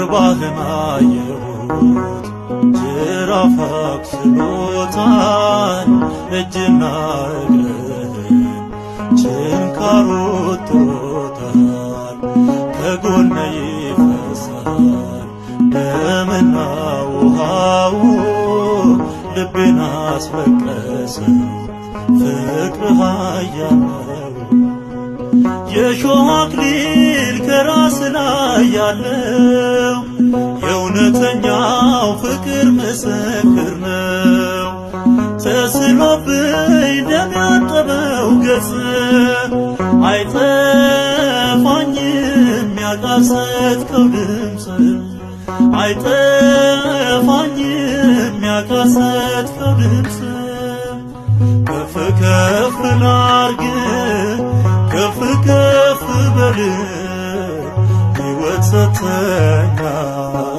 ጀርባህን አየሁት ጅራፍ አቁስሎታል እጅና እግርህን ችንካሩ ወጥሮታል። ከጎነ ይፈሳል ደምና ውሃው ልቤን አስለቀሰው ፍቅር ኃያል ነው። የሾህ አክሊል ከራስ ላይ ያለው የእውነተኛው ፍቅር ምስክር ነው። ተስሎብኝ ደም ያጠበው ገጽ አይጠፋኝም ያቃሰትከው ድምፅ አይጠፋኝም ያቃሰትከው ድምፅ። ከፍ ከፍ ላርግ ከፍ ከፍ በል ሕይወት ሰጥተኛል